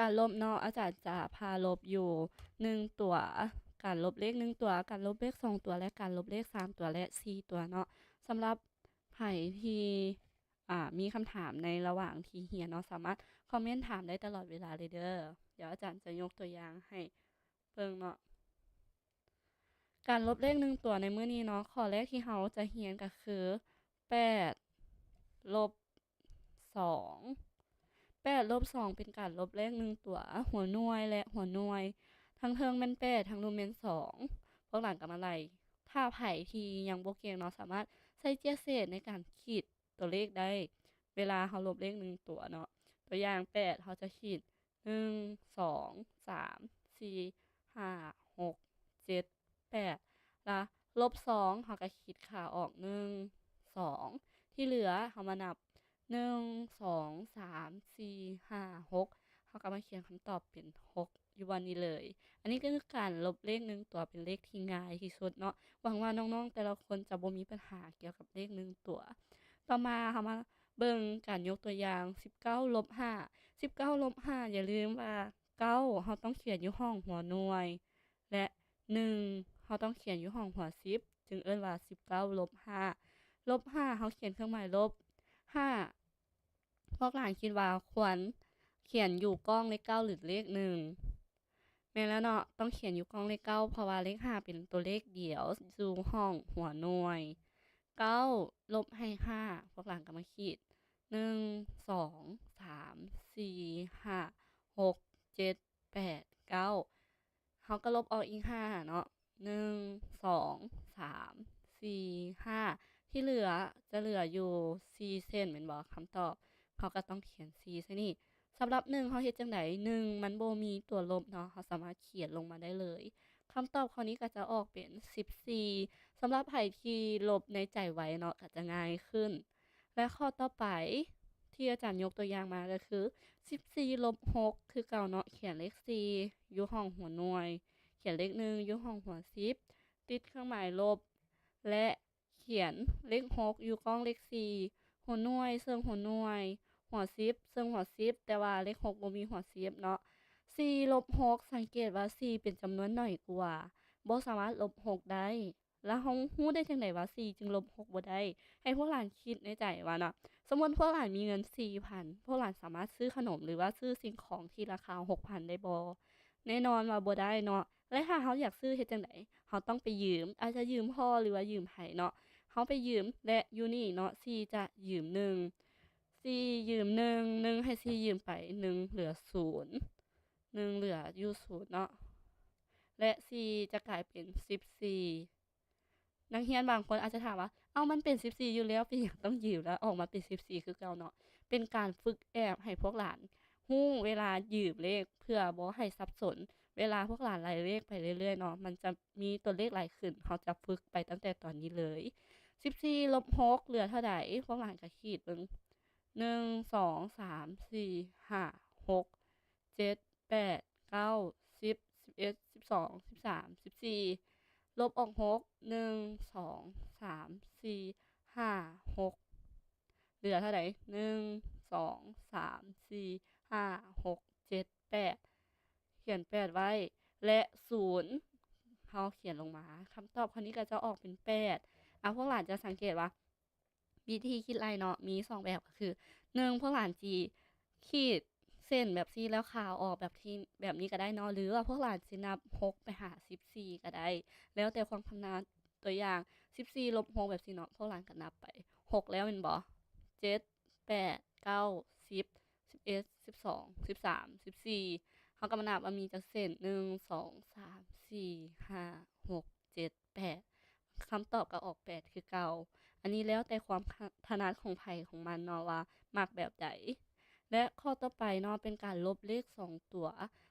ການລົບເນາະ ອາຈານຈະພາລົບຢູ່ໜຶ່ງຕົວ, ການລົບເລກໜຶ່ງຕົວ, ການລົບເລກສອງຕົວ ແລະ ການລົບເລກສາມຕົວ ແລະ ສີ່ຕົວເນາະ. ສຳລັບໃຜທີ່ ອ່າ ມີຄຳຖາມໃນລະຫວ່າງທີ່ຮຽນເນາະ ສາມາດຄອມເມັນຖາມໄດ້ຕະຫຼອດເວລາເລີຍເດີ. ດຽວອາຈານຈະຍົກຕົວຢ່າງໃຫ້ເບິ່ງເນາະ. ການລົບເລກໜຶ່ງຕົວໃນມື້ນີ້ເນາະ, ຂໍ້ແລກທີ່ເຮົາຈະຮຽນກໍຄື ແປດ ລົບ ສອງ. ແປດ ລົບ ສອງ ເປັນການລົບເລກໜຶ່ງຕົວ, ຫົວໜ່ວຍ ແລະ ຫົວໜ່ວຍ. ທາງເທິງແມ່ນແປດ, ທາງລຸ່ມແມ່ນສອງ. ພວກຫຼານກໍມາໄລ່. ຖ້າໃຜທີ່ຍັງບໍ່ເກັ່ງເນາະ, ສາມາດໃຊ້ເຈ້ຍເສດໃນການຂີດຕົວເລກໄດ້ ເວລາເຮົາລົບເລກໜຶ່ງຕົວເນາະ. ຕົວຢ່າງ ແປດ ເຮົາຈະຂີດ ໜຶ່ງ ສອງ ສາມ ສີ່ ຫ້າ ຫົກ ເຈັດ ແປດ ລະ ລົບ ສອງ ເຮົາກໍຂີດຂາອອກ ໜຶ່ງ ສອງ ທີ່ເຫຼືອເຮົາມານັບ ໜຶ່ງ ສອງ ສາມ ສີ່ ຫ້າ ຫົກ ເຮົາກໍມາຂຽນຄຳຕອບເປັນ ຫົກ ຢູ່ບ່ອນນີ້ເລີຍ. ອັນນີ້ກໍຄືການລົບເລກໜຶ່ງຕົວ ເປັນເລກທີ່ງ່າຍທີ່ສຸດເນາະ. ຫວັງວ່ານ້ອງໆແຕ່ລະຄົນຈະບໍ່ມີບັນຫາກ່ຽວກັບເລກໜຶ່ງຕົວ. ຕໍ່ມາເຮົາມາເບິ່ງການຍົກຕົວຢ່າງ ສິບເກົ້າ ລົບ ຫ້າ. ສິບເກົ້າ ລົບ ຫ້າ ຢ່າລືມວ່າ ເກົ້າ ເຮົາຕ້ອງຂຽນຢູ່ຫ້ອງຫົວໜ່ວຍ ແລະ ໜຶ່ງ ເຮົາຕ້ອງຂຽນຢູ່ຫ້ອງຫົວສິບ ຈຶ່ງເອີ້ນວ່າ ສິບເກົ້າ ລົບ ຫ້າ. ລົບ ຫ້າ ເຮົາຂຽນເຄື່ອງໝາຍລົບ. ຫ້າ ພວກຫຼານຄິດວ່າຄວນຂຽນຢູ່ກ້ອງເລກເກົ້າ ຫຼື ເລກໜຶ່ງ? ແມ່ນແລ້ວເນາະ, ຕ້ອງຂຽນຢູ່ກ້ອງເລກເກົ້າ ເພາະວ່າເລກຫ້າເປັນຕົວເລກດຽວຢູ່ຫ້ອງຫົວໜ່ວຍ. ເກົ້າ ລົບໃຫ້ຫ້າ ພວກຫຼານກໍມາຂີດ ໜຶ່ງ ສອງ ສາມ ສີ່ ຫ້າ ຫົກ ເຈັດ ແປດ ເກົ້າ ເຮົາກໍລົບອອກອີກຫ້າເນາະ ໜຶ່ງ ສອງ ສາມ ສີ່ ຫ້າ ທີ່ເຫຼືອຈະເຫຼືອຢູ່ສີ່ເສັ້ນແມ່ນບໍ່? ຄຳຕອບ ເຮົາກໍຕ້ອງຂຽນສີ່ໃສ່ນີ້. ສຳລັບໜຶ່ງ ເຮົາເຮັດຈັ່ງໃດ? ໜຶ່ງ ມັນບໍ່ມີຕົວລົບເນາະ, ເຮົາສາມາດຂຽນລົງມາໄດ້ເລີຍ. ຄຳຕອບຂໍ້ນີ້ກໍຈະອອກເປັນ ສິບສີ່. ສຳລັບໃຜທີ່ລົບໃນໃຈໄວເນາະ ກໍຈະງ່າຍຂຶ້ນ. ແລະ ຂໍ້ຕໍ່ໄປທີ່ອາຈານຍົກຕົວຢ່າງມາກໍຄື ສິບສີ່ ລົບ ຫົກ ຄືເກົ່າເນາະ, ຂຽນເລກສີ່ຢູ່ຫ້ອງຫົວໜ່ວຍ, ຂຽນເລກໜຶ່ງຢູ່ຫ້ອງຫົວສິບ ຕິດເຄື່ອງໝາຍລົບ ແລະ ຂຽນເລກຫົກຢູ່ກ້ອງເລກສີ່ ຫົວໜ່ວຍເຊິ່ງຫົວໜ່ວຍ, ຫົວສິບເຊິ່ງຫົວສິບ ແຕ່ວ່າເລກຫົກບໍ່ມີຫົວສິບເນາະ. ສີ່ ລົບ ຫົກ ສັງເກດວ່າສີ່ເປັນຈຳນວນໜ້ອຍກວ່າ ບໍ່ສາມາດລົບຫົກໄດ້. ແລ້ວເຮົາຮູ້ໄດ້ຈັ່ງໃດວ່າສີ່ຈຶ່ງລົບຫົກບໍ່ໄດ້? ໃຫ້ພວກຫຼານຄິດໃນໃຈວ່າເນາະ, ສົມມຸດພວກຫຼານມີເງິນສີ່ພັນ ພວກຫຼານສາມາດຊື້ຂະໜົມ ຫຼືວ່າຊື້ສິ່ງຂອງທີ່ລາຄາຫົກພັນໄດ້ບໍ່? ແນ່ນອນວ່າບໍ່ໄດ້ເນາະ. ແລະ ຖ້າເຮົາຢາກຊື້ເຮັດຈັ່ງໃດ? ເຮົາຕ້ອງໄປຢືມ, ອາດຈະຢືມພໍ່ ຫຼືວ່າຢືມໃຜເນາະ, ເຮົາໄປຢືມ ແລະ ຢູ່ນີ້ເນາະ ສີ່ຈະຢືມໜຶ່ງ ສີ່ຢືມໜຶ່ງ ໜຶ່ງໃຫ້ສີ່ຢືມໄປ ໜຶ່ງເຫຼືອສູນ ໜຶ່ງເຫຼືອຢູ່ສູນເນາະ ແລະ ສີ່ຈະກາຍເປັນສິບສີ່. ນັກຮຽນບາງຄົນອາດຈະຖາມວ່າ ເອົ້າ ມັນເປັນສິບສີ່ຢູ່ແລ້ວ ເປັນຫຍັງຕ້ອງຢືມ ແລ້ວອອກມາເປັນສິບສີ່ຄືເກົ່າເນາະ? ເປັນການຝຶກແອບໃຫ້ພວກຫຼານຮູ້ເວລາຢືມເລກ ເພື່ອບໍ່ໃຫ້ສັບສົນ. ເວລາພວກຫຼານໄລ່ເລກໄປເລື້ອຍໆເນາະ ມັນຈະມີຕົວເລກຫຼາຍຂຶ້ນ, ເຮົາຈະຝຶກໄປຕັ້ງແຕ່ຕອນນີ້ເລີຍ. ສິບສີ່ລົບຫົກເຫຼືອເທົ່າໃດ? ພວກຫຼານກໍຂີດເບິ່ງ ໜຶ່ງ ສອງ ສາມ ສີ່ ຫ້າ ຫົກ ເຈັດ ແປດ ເກົ້າ ສິບ ສິບເອັດ ສິບສອງ ສິບສາມ ສິບສີ່ ລົບອອກຫົກ ໜຶ່ງ ສອງ ສາມ ສີ່ ຫ້າ ຫົກ ເຫຼືອເທົ່າໃດ? ໜຶ່ງ ສອງ ສາມ ສີ່ ຫ້າ ຫົກ ເຈັດ ແປດ ຂຽນແປດໄວ້ ແລະ ສູນ ເຮົາຂຽນລົງມາ. ຄຳຕອບຂໍ້ນີ້ກໍຈະອອກເປັນແປດ. ອາ ພວກຫຼານຈະສັງເກດວ່າ ວິທີຄິດໄລ່ເນາະ ມີສອງແບບ ກໍຄື ໜຶ່ງ ພວກຫຼານຊິຂີດເສັ້ນແບບຊີ້ ແລ້ວຄາອອກແບບທີ່ ແບບນີ້ກໍໄດ້ເນາະ ຫຼືວ່າພວກຫຼານຊິນັບຫົກໄປຫາສິບສີ່ກໍໄດ້ ແລ້ວແຕ່ຄວາມຖະໜັດ. ຕົວຢ່າງ ສິບສີ່ລົບຫົກ ແບບຊີ້ເນາະ ພວກຫຼານກໍນັບໄປ ຫົກແລ້ວແມ່ນບໍ່? ເຈັດ ແປດ ເກົ້າ ສິບ ສິບເອັດ ສິບສອງ ສິບສາມ ສິບສີ່ ເຮົາກໍມານັບວ່າມີຈັກເສັ້ນ ໜຶ່ງ ສອງ ສາມ ສີ່ ຫ້າ ຫົກ ເຈັດ ແປດ ຄຳຕອບກໍອອກແປດຄືເກົ່າ. ອັນນີ້ແລ້ວແຕ່ຄວາມ ຄ- ຖະໜັດຂອງໃຜຂອງມັນເນາະ ວ່າມັກແບບໃດ. ແລະ ຂໍ້ຕໍ່ໄປເນາະ ເປັນການລົບເລກສອງຕົວ.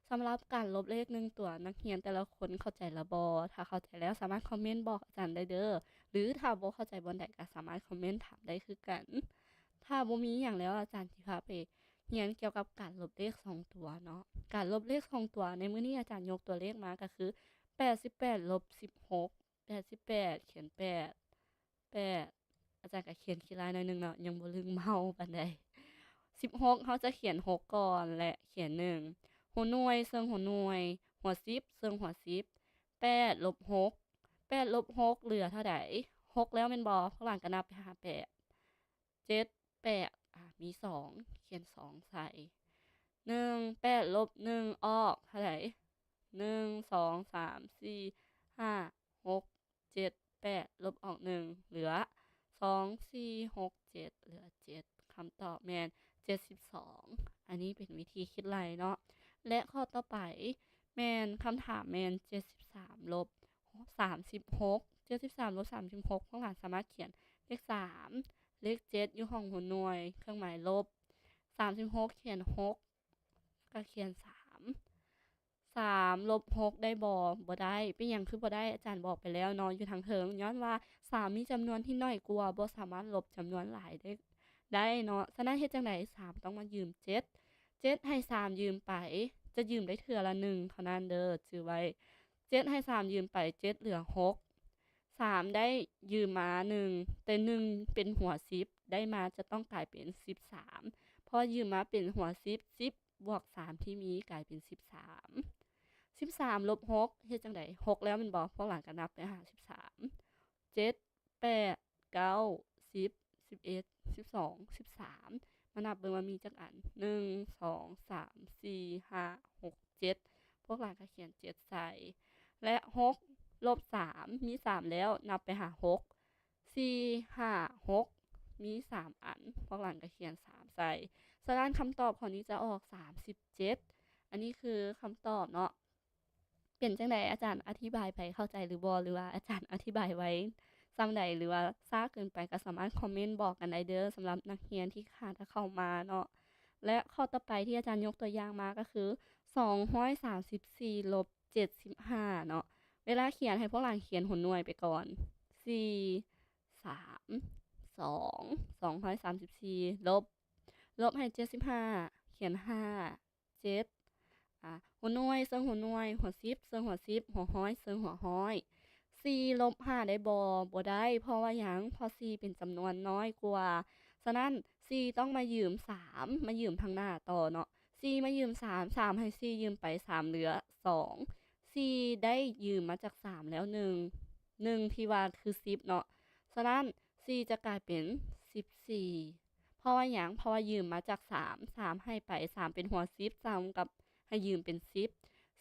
ສຳລັບການລົບເລກໜຶ່ງຕົວ ນັກຮຽນແຕ່ລະຄົນເຂົ້າໃຈລະບໍ່? ຖ້າເຂົ້າໃຈແລ້ວສາມາດຄອມເມັນບອກອາຈານໄດ້ເດີ ຫຼືຖ້າບໍ່ເຂົ້າໃຈບ່ອນໃດກໍສາມາດຄອມເມັນຖາມໄດ້ຄືກັນ. ຖ້າບໍ່ມີຫຍັງແລ້ວ ອາຈານຊິພາໄປຮຽນກ່ຽວກັບການລົບເລກສອງຕົວເນາະ. ການລົບເລກສອງຕົວໃນມື້ນີ້ອາຈານຍົກຕົວເລກມາກໍຄື ແປດສິບແປດລົບສິບຫົກ ແປດສິບແປດ ຂຽນແປດ ແປດ ອາຈານກໍຂຽນຂີ້ລ້າຍໜ້ອຍໜຶ່ງເນາະ ຍັງບໍ່ລຶ້ງເມົາປານໃດ. ສິບຫົກ ເຮົາຈະຂຽນຫົກກ່ອນ ແລະ ຂຽນໜຶ່ງ ຫົວໜ່ວຍເຊິ່ງຫົວໜ່ວຍ, ຫົວສິບເຊິ່ງຫົວສິບ. ແປດລົບຫົກ, ແປດລົບຫົກເຫຼືອເທົ່າໃດ? ຫົກແລ້ວແມ່ນບໍ່? ພວກຫຼານກໍນັບໄປຫາແປດ. ເຈັດ ແປດ ອາ ມີສອງ ຂຽນສອງໃສ່. ໜຶ່ງ ແປດລົບໜຶ່ງອອກເທົ່າໃດ? ໜຶ່ງ ສອງ ສາມ ສີ່ ຫ້າ ຫົກ ເຈັດ ແປດ ລົບອອກໜຶ່ງ ເຫຼືອສອງ ສີ່ ຫົກ ເຈັດ ເຫຼືອເຈັດ. ຄຳຕອບແມ່ນເຈັດສິບສອງ. ອັນນີ້ເປັນວິທີຄິດໄລ່ເນາະ. ແລະ ຂໍ້ຕໍ່ໄປແມ່ນ ຄຳຖາມແມ່ນເຈັດສິບສາມລົບສາມສິບຫົກ. ເຈັດສິບສາມລົບສາມສິບຫົກ ພວກຫຼານສາມາດຂຽນເລກສາມ ເລກເຈັດຢູ່ຫ້ອງຫົວໜ່ວຍ ເຄື່ອງໝາຍລົບ, ສາມສິບຫົກຂຽນຫົກ ແລ້ວກໍຂຽນສາມ. ສາມລົບຫົກໄດ້ບໍ່? ບໍ່ໄດ້. ເປັນຫຍັງຄືບໍ່ໄດ້? ອາຈານບອກໄປແລ້ວເນາະ ຢູ່ທາງເທິງ, ຍ້ອນວ່າສາມມີຈຳນວນທີ່ໜ້ອຍກວ່າ ບໍ່ສາມາດລົບຈຳນວນຫຼາຍໄດ້ ໄດ້ເນາະ. ສະນັ້ນເຮັດຈັ່ງໃດ? ສາມຕ້ອງມາຢືມເຈັດ. ເຈັດໃຫ້ສາມຢືມໄປ ຈະຢືມໄດ້ເທື່ອລະໜຶ່ງເທົ່ານັ້ນເດີ, ຈື່ໄວ້. ເຈັດໃຫ້ສາມຢືມໄປ ເຈັດເຫຼືອຫົກ. ສາມໄດ້ຢືມມາໜຶ່ງ ແຕ່ໜຶ່ງເປັນຫົວສິບ ໄດ້ມາຈະຕ້ອງກາຍເປັນສິບສາມ ເພາະວ່າຢືມມາເປັນຫົວສິບ ສິບ ບວກສາມທີ່ມີກາຍເປັນສິບສາມ. ສິບສາມລົບຫົກເຮັດຈັ່ງໃດ? ຫົກແລ້ວແມ່ນບໍ່? ພວກຫຼານກໍນັບໄປຫາສິບສາມ. ເຈັດ ແປດ ເກົ້າ ສິບ ສິບເອັດ ສິບສອງ ສິບສາມ. ມານັບເບິ່ງວ່າມີຈັກອັນ? ໜຶ່ງ ສອງ ສາມ ສີ່ ຫ້າ ຫົກ ເຈັດ. ພວກຫຼານກໍຂຽນເຈັດໃສ່ ແລະ ຫົກລົບສາມ ມີສາມແລ້ວ ນັບໄປຫາຫົກ ສີ່ ຫ້າ ຫົກ ມີສາມອັນ ພວກຫຼານກໍຂຽນສາມໃສ່. ສະນັ້ນຄຳຕອບຂໍ້ນີ້ຈະອອກສາມສິບເຈັດ. ອັນນີ້ຄືຄຳຕອບເນາະ. ເປັນຈັ່ງໃດ? ອາຈານອະທິບາຍໄປເຂົ້າໃຈຫຼືບໍ່? ຫຼືວ່າອາຈານອະທິບາຍໄວສ່ຳໃດ ຫຼືວ່າຊ້າເກີນໄປ ກໍສາມາດຄອມເມັນບອກກັນໄດ້ເດີ ສຳລັບນັກຮຽນທີ່ຫາຈະເຂົ້າມາເນາະ. ແລະ ຂໍ້ຕໍ່ໄປທີ່ອາຈານຍົກຕົວຢ່າງມາກໍຄື ສອງຮ້ອຍສາມສິບສີ່ລົບເຈັດສິບຫ້າເນາະ. ເວລາຂຽນໃຫ້ພວກຫຼານຂຽນຫົວໜ່ວຍໄປກ່ອນ ສີ່ ສາມ ສອງ ສອງຮ້ອຍສາມສິບສີ່ ລົບ ລົບໃຫ້ເຈັດສິບຫ້າ ຂຽນຫ້າ ເຈັດ ອາ ຫົວໜ່ວຍເຊິ່ງຫົວໜ່ວຍ ຫົວສິບເຊິ່ງຫົວສິບ ຫົວຮ້ອຍເຊິ່ງຫົວຮ້ອຍ. ສີ່ລົບຫ້າໄດ້ບໍ່? ບໍ່ໄດ້. ເພາະວ່າຫຍັງ? ເພາະສີ່ເປັນຈຳນວນນ້ອຍກວ່າ. ສະນັ້ນ ສີ່ຕ້ອງມາຢືມສາມ ມາຢືມທາງໜ້າຕໍ່ເນາະ. ສີ່ມາຢືມສາມ ສາມໃຫ້ສີ່ຢືມໄປ ສາມເຫຼືອສອງ. ສີ່ໄດ້ຢືມມາຈາກສາມແລ້ວໜຶ່ງ ໜຶ່ງທີ່ວ່າຄືສິບເນາະ. ສະນັ້ນ ສີ່ຈະກາຍເປັນສິບສີ່. ເພາະວ່າຫຍັງ? ເພາະວ່າຢືມມາຈາກສາມ ສາມໃຫ້ໄປ ສາມເປັນຫົວສິບ ສ່ຳກັບໃຫ້ຢືມເປັນສິບ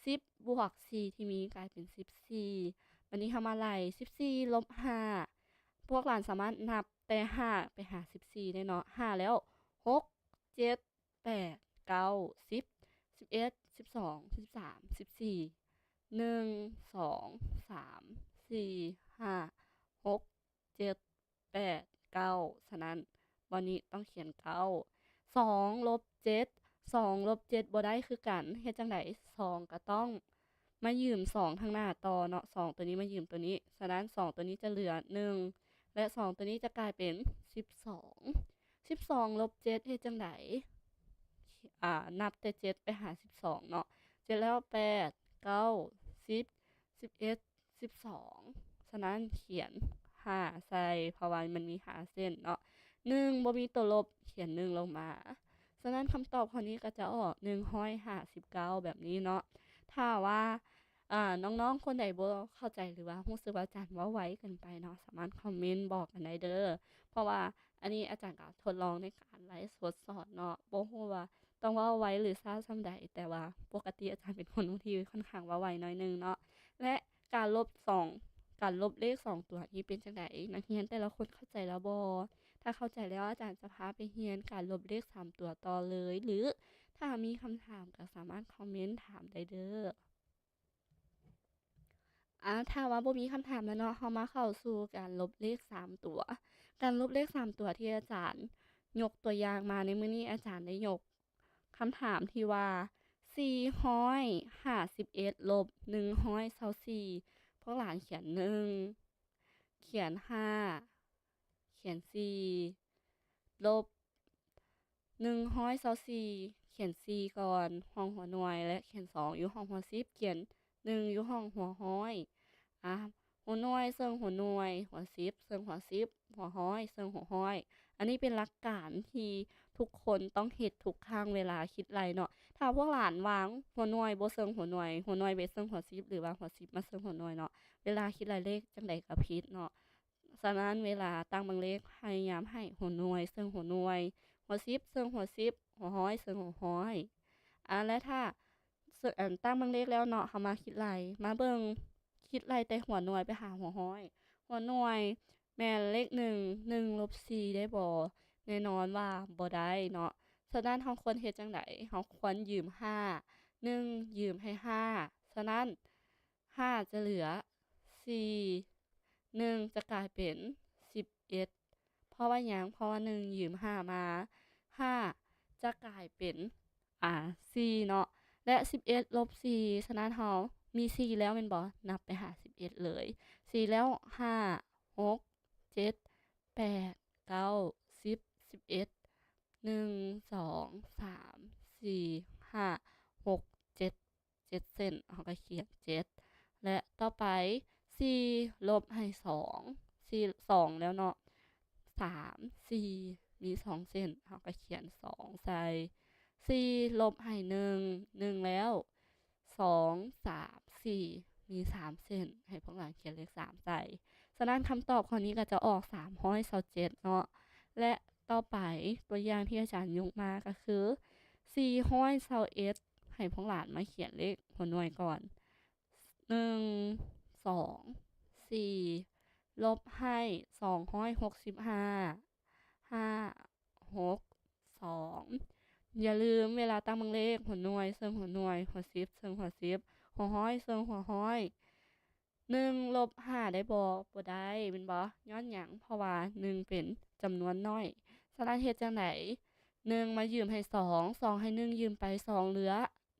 ສິບບວກສີ່ທີ່ມີກາຍເປັນສິບສີ່. ບັດນີ້ເຮົາມາໄລ່ ສິບສີ່ລົບຫ້າ ພວກຫຼານສາມາດນັບແຕ່ຫ້າໄປຫາສິບສີ່ໄດ້ເນາະ. ຫ້າແລ້ວ ຫົກ ເຈັດ ແປດ ເກົ້າ ສິບ ສິບເອັດ ສິບສອງ ສິບສາມ ສິບສີ່ ໜຶ່ງ ສອງ ສາມ ສີ່ ຫ້າ ຫົກ ເຈັດ ແປດ ເກົ້າ. ສະນັ້ນ ບ່ອນນີ້ຕ້ອງຂຽນເກົ້າ. ສອງລົບເຈັດ ສອງລົບເຈັດບໍ່ໄດ້ຄືກັນ. ເຮັດຈັ່ງໃດ? ສອງກໍຕ້ອງມາຢືມສອງທາງໜ້າຕໍ່ເນາະ. ສອງຕົວນີ້ມາຢືມຕົວນີ້. ສະນັ້ນ ສອງຕົວນີ້ຈະເຫຼືອໜຶ່ງ ແລະ ສອງຕົວນີ້ຈະກາຍເປັນສິບສອງ. ສິບສອງລົບເຈັດເຮັດຈັ່ງໃດ? ອາ ນັບແຕ່ເຈັດໄປຫາສິບສອງເນາະ. ເຈັດແລ້ວ ແປດ ເກົ້າ ສິບ ສິບເອັດ ສິບສອງ. ສະນັ້ນຂຽນຫ້າໃສ່ ເພາະວ່າມັນມີຫ້າເສັ້ນເນາະ. ໜຶ່ງບໍ່ມີຕົວລົບ ຂຽນໜຶ່ງລົງມາ. ສະນັ້ນຄຳຕອບຂໍ້ນີ້ກໍຈະອອກໜຶ່ງຮ້ອຍຫ້າສິບເກົ້າແບບນີ້ເນາະ. ຖ້າວ່າ ອາ ນ້ອງໆຄົນໃດບໍ່ເຂົ້າໃຈ ຫຼືວ່າຮູ້ສຶກວ່າອາຈານເວົ້າໄວເກີນໄປເນາະ ສາມາດຄອມເມັນບອກກັນໄດ້ເດີ. ເພາະວ່າອັນນີ້ອາຈານກໍທົດລອງໃນການໄລຟ໌ສົດສອນເນາະ ບໍ່ຮູ້ວ່າຕ້ອງເວົ້າໄວ ຫຼື ຊ້າສ່ຳໃດ, ແຕ່ວ່າປົກກະຕິອາຈານເປັນຄົນທີ່ຂ້ອນຂ້າງເວົ້າໄວໜ້ອຍໜຶ່ງເນາະ. ແລະ ການລົບສອງ ການລົບເລກສອງຕົວນີ້ເປັນຈັ່ງໃດ? ນັກຮຽນແຕ່ລະຄົນເຂົ້າໃຈແລ້ວບໍ່? ຖ້າເຂົ້າໃຈແລ້ວ ອາຈານຈະພາໄປຮຽນການລົບເລກສາມຕົວຕໍ່ເລີຍ ຫຼື ຖ້າມີຄຳຖາມກໍສາມາດຄອມເມັນຖາມໄດ້ເດີ. ອາ ຖ້າວ່າບໍ່ມີຄຳຖາມແລ້ວເນາະ ເຮົາມາເຂົ້າສູ່ການລົບເລກສາມຕົວ. ການລົບເລກສາມຕົວທີ່ອາຈານຍົກຕົວຢ່າງມາໃນມື້ນີ້ ອາຈານໄດ້ຍົກຄຳຖາມທີ່ວ່າ ສີ່ຮ້ອຍຫ້າສິບເອັດລົບໜຶ່ງຮ້ອຍຊາວສີ່ ພວກຫຼານຂຽນໜຶ່ງ ຂຽນຫ້າ ຂຽນສີ່ ລົບ ໜຶ່ງຮ້ອຍຊາວສີ່ ຂຽນສີ່ກ່ອນຫ້ອງຫົວໜ່ວຍ ແລະ ຂຽນສອງຢູ່ຫ້ອງຫົວສິບ ຂຽນໜຶ່ງຢູ່ຫ້ອງຫົວຮ້ອຍ. ອາ ຫົວໜ່ວຍເຊິ່ງຫົວໜ່ວຍ ຫົວສິບເຊິ່ງຫົວສິບ ຫົວຮ້ອຍເຊິ່ງຫົວຮ້ອຍ. ອັນນີ້ເປັນຫຼັກການທີ່ທຸກຄົນຕ້ອງເຮັດທຸກຄັ້ງເວລາຄິດໄລ່ເນາະ. ຖ້າພວກຫຼານວາງຫົວໜ່ວຍບໍ່ເຊິ່ງຫົວໜ່ວຍ, ຫົວໜ່ວຍໄປເຊິ່ງຫົວສິບ ຫຼືວ່າຫົວສິບມາເຊິ່ງຫົວໜ່ວຍເນາະ, ເວລາຄິດໄລ່ເລກຈັ່ງໃດກໍຜິດເນາະ. ສະນັ້ນເວລາຕັ້ງບັ້ງເລກ ພະຍາຍາມໃຫ້ຫົວໜ່ວຍເຊິ່ງຫົວໜ່ວຍ, ຫົວສິບເຊິ່ງຫົວສິບ, ຫົວຮ້ອຍເຊິ່ງຫົວຮ້ອຍ. ອາ ແລະ ຖ້າ ເຊິ່ງ ອັນ ຕັ້ງບັ້ງເລກແລ້ວເນາະ, ເຮົາມາຄິດໄລ່, ມາເບິ່ງຄິດໄລ່ແຕ່ຫົວໜ່ວຍໄປຫາຫົວຮ້ອຍ. ຫົວໜ່ວຍແມ່ນເລກໜຶ່ງ, ໜຶ່ງລົບສີ່ໄດ້ບໍ່? ແນ່ນອນວ່າບໍ່ໄດ້ເນາະ. ສະນັ້ນເຮົາຄວນເຮັດຈັ່ງໃດ? ເຮົາຄວນຢືມຫ້າ, ໜຶ່ງຢືມໃຫ້ຫ້າ, ສະນັ້ນ ຫ້າຈະເຫຼືອສີ່, ໜຶ່ງຈະກາຍເປັນສິບເອັດ. ເພາະວ່າຫຍັງ? ເພາະວ່າໜຶ່ງຢືມຫ້າມາ, ຫ້າຈະກາຍເປັນ ອາ ສີ່ເນາະ ແລະ ສິບເອັດລົບສີ່, ສະນັ້ນເຮົາມີສີ່ແລ້ວແມ່ນບໍ່? ນັບໄປຫາສິບເອັດເລີຍ, ສີ່ແລ້ວ ຫ້າ ຫົກ ເຈັດ ແປດ ເກົ້າ ສິບ ສິບເອັດ ໜຶ່ງ ສອງ ສາມ ສີ່ ຫ້າ ຫົກ ເຈັດ ເຈັດເສັ້ນ, ເຮົາກໍຂຽນເຈັດ ແລະ ຕໍ່ໄປ ສີ່ລົບໃຫ້ສອງ, ສີ່ ສອງແລ້ວເນາະ, ສາມ ສີ່ ມີສອງເສັ້ນ, ເຮົາກໍຂຽນສອງໃສ່, ສີ່ລົບໃຫ້ໜຶ່ງ, ໜຶ່ງແລ້ວ, ສອງ ສາມ ສີ່ ມີສາມເສັ້ນ, ໃຫ້ພວກເຮົາຂຽນເລກສາມໃສ່. ສະນັ້ນຄຳຕອບຂໍ້ນີ້ກໍຈະອອກສາມຮ້ອຍຊາວເຈັດເນາະ ແລະ ຕໍ່ໄປຕົວຢ່າງທີ່ອາຈານຍົກມາກໍຄື ສີ່ຮ້ອຍຊາວເອັດ ໃຫ້ພວກຫຼານມາຂຽນເລກຫົວໜ່ວຍກ່ອນ, ໜຶ່ງ ສອງ ສີ່ ລົບໃຫ້ ສອງຮ້ອຍຫົກສິບຫ້າ ຫ້າ ຫົກ ສອງ. ຢ່າລືມເວລາຕັ້ງບັ້ງເລກ, ຫົວໜ່ວຍເຊິ່ງຫົວໜ່ວຍ, ຫົວສິບເຊິ່ງຫົວສິບ, ຫົວຮ້ອຍເຊິ່ງຫົວຮ້ອຍ. ໜຶ່ງລົບຫ້າໄດ້ບໍ່? ບໍ່ໄດ້ແມ່ນບໍ່? ຍ້ອນຫຍັງ? ເພາະວ່າໜຶ່ງເປັນຈຳນວນນ້ອຍ. ສະນັ້ນເຮັດຈັ່ງໃດ? ໜຶ່ງມາຢືມໃຫ້ສອງ, ສອງໃຫ້ໜຶ່ງຢືມໄປ, ສອງເຫຼືອ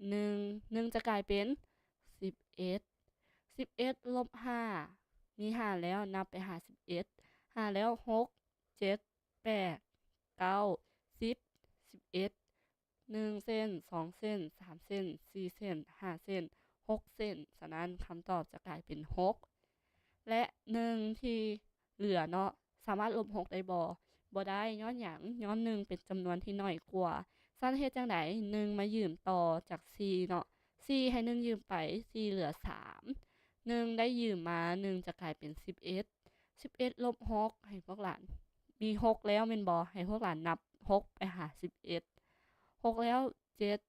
ໜຶ່ງ, ໜຶ່ງຈະກາຍເປັນສິບເອັດ. ສິບເອັດລົບຫ້າ, ມີຫ້າແລ້ວ, ນັບໄປຫາສິບເອັດ, ຫ້າແລ້ວ ຫົກ ເຈັດ ແປດ ເກົ້າ ສິບ ສິບເອັດ ໜຶ່ງເສັ້ນ ສອງເສັ້ນ ສາມເສັ້ນ ສີ່ເສັ້ນ ຫ້າເສັ້ນ ຫົກເສັ້ນ. ສະນັ້ນຄຳຕອບຈະກາຍເປັນຫົກ ແລະ ໜຶ່ງທີ່ເຫຼືອເນາະ ສາມາດລົບຫົກໄດ້ບໍ່? ບໍ່ໄດ້. ຍ້ອນຫຍັງ? ຍ້ອນໜຶ່ງເປັນຈຳນວນທີ່ໜ້ອຍກວ່າ. ຊັ້ນເຮັດຈັ່ງໃດ? ໜຶ່ງມາຢືມຕໍ່ຈາກສີ່ເນາະ, ສີ່ໃຫ້ໜຶ່ງຢືມໄປ, ສີ່ເຫຼືອສາມ, ໜຶ່ງໄດ້ຢືມມາ ໜຶ່ງຈະກາຍເປັນສິບເອັດ. ສິບເອັດລົບຫົກ ໃຫ້ພວກຫຼານ ມີຫົກແລ້ວແມ່ນບໍ່? ໃຫ້ພວກຫຼານນັບຫົກໄປຫາສິບເອັດ. ຫົກແລ້ວ ເຈັດ